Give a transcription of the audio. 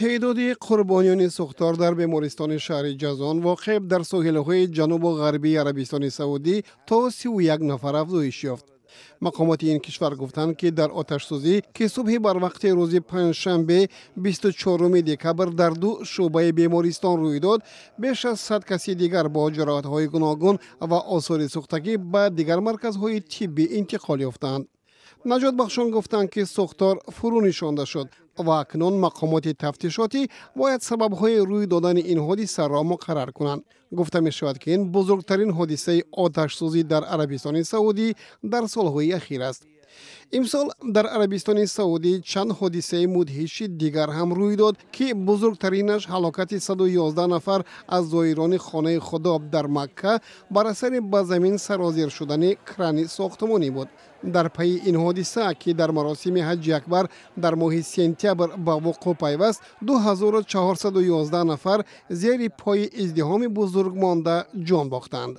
Теъдоди қурбониёни сӯхтор дар бемористони шаҳри Ҷазон, воқеъ дар соҳилҳои ҷанубу ғарбии Арабистони Саудӣ, то 31 нафар афзоиш ёфт. Мақомоти ин кишвар гуфтанд, ки дар оташсӯзӣ, ки субҳи барвақти рӯзи панҷшанбе, 24 декабр, дар ду шӯъбаи бемористон рӯй дод, беш аз 100 каси дигар бо ҷароҳатҳои гуногун ва осори сӯхтагӣ ба дигар марказҳои тиббӣ интиқол ёфтанд. Наҷотбахшон гуфтанд, ки сӯхтор фурӯ нишонда шуд ва акнун мақомоти тафтишотӣ бояд сабабҳои рӯй додани ин ҳодисаро муқаррар кунанд. Гуфта мешавад, ки ин бузургтарин ҳодисаи оташсӯзӣ дар Арабистони Саудӣ дар солҳои ахир аст. Имсол дар Арабистони Саудӣ чанд ҳодисаи мудҳиши дигар ҳам рӯй дод, ки бузургтаринаш ҳалокати 111 нафар аз зоирони хонаи Худо дар Макка бар асари ба замин сарозир шудани крани сохтмонӣ буд. Дар пайи ин ҳодиса, ки дар маросими ҳаҷҷи акбар дар моҳи сентябр ба вуқӯъ пайваст, 2411 нафар зери пои издиҳоми бузург монда ҷон бохтанд.